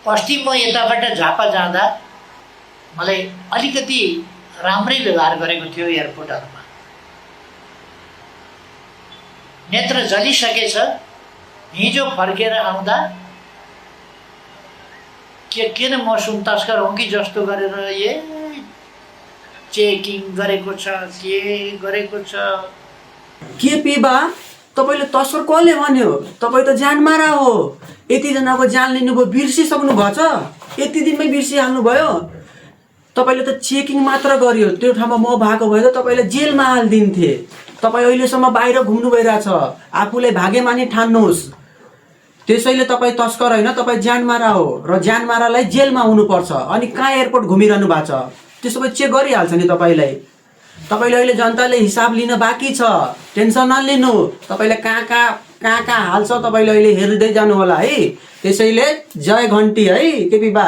अस्ति म यताबाट झापा जाँदा मलाई अलिकति राम्रै व्यवहार गरेको थियो एयरपोर्टहरूमा। नेत्र जलिसकेछ। हिजो फर्केर आउँदा किन म सुन तस्कर हो कि जस्तो गरेर चेकिङ गरेको छ, के गरेको छ। के पिबा तपाईले तस्कर कसले भन्यो? तपाई त जानमारा हो। यतिजनाको जान लिनुभयो, बिर्सिसक्नु भएछ। यति दिनमै बिर्सिहाल्नु भयो। तपाईले त चेकिङ मात्र गर्यो। त्यो ठाउँमा म भएको भए त तपाईलाई जेलमा हाल्दिन्थे। तपाई अहिलेसम्म बाहिर घुम्नु भइरहेछ। आफूलाई भाग्यमानी ठान्नुहोस्। त्यसैले तपाई तस्कर होइन, तपाई जानमारा हो र जानमारालाई जेलमा हुनुपर्छ। अनि कहाँ एयरपोर्ट घुमिरहनु भएको छ? त्यसो भए चेक गरिहाल्छ नि तपाईलाई। तपाईले अहिले जनताले हिसाब लिन बाँकी छ। टेन्सन नलिनु। तपाईले कहाँ हाल्छ तपाईले अहिले हेर्दै जानु होला है। त्यसैले जय घन्टी है केपी बा।